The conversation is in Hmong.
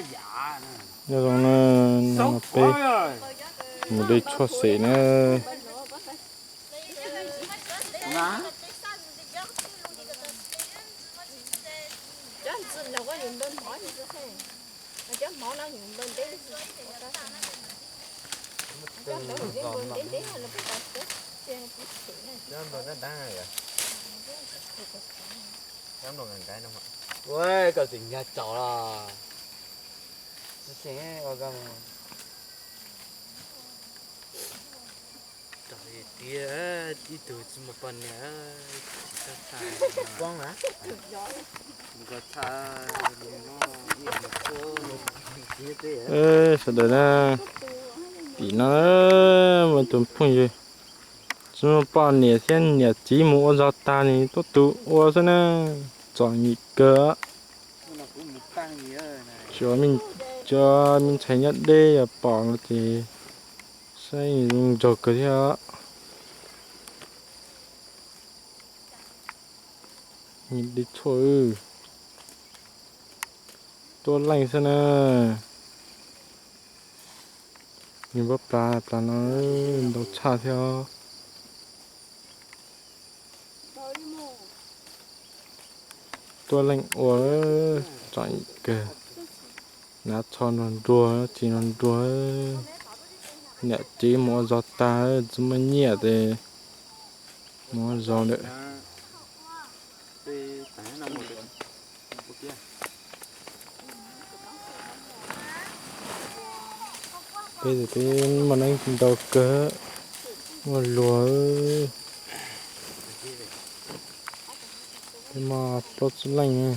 Nyob zoo na, no peb mus de tshuaj xeem na. Ua, koj tsis nkag tsaus los? Tsis xeem ua koj. Tias ib tug tsis muaj poj niam, poob na. Sawv daws na, tim no muaj tus phooj ywg tsis muaj poj niam thiab niam txiv mus ua zog tag nws tuaj tus ua xwb na, txom nyem kawg. Cov me ntxhais nyob deb yog pom no ces saib zoo nraug kawg thiab. De tshuaj, tuab leej xwb na. Nws npab plas plas no ntau tshaj thiab. Tuab leej ua tsom kawg, hnav tsho nrog nruag, txiv nrog nruag. Niam txiv mus ua zog tag tsis muaj nyiaj ces mus ua zog lawm. Peb, peb muaj neej ntau kawg, muaj luag, peb muaj plaub tsib leej.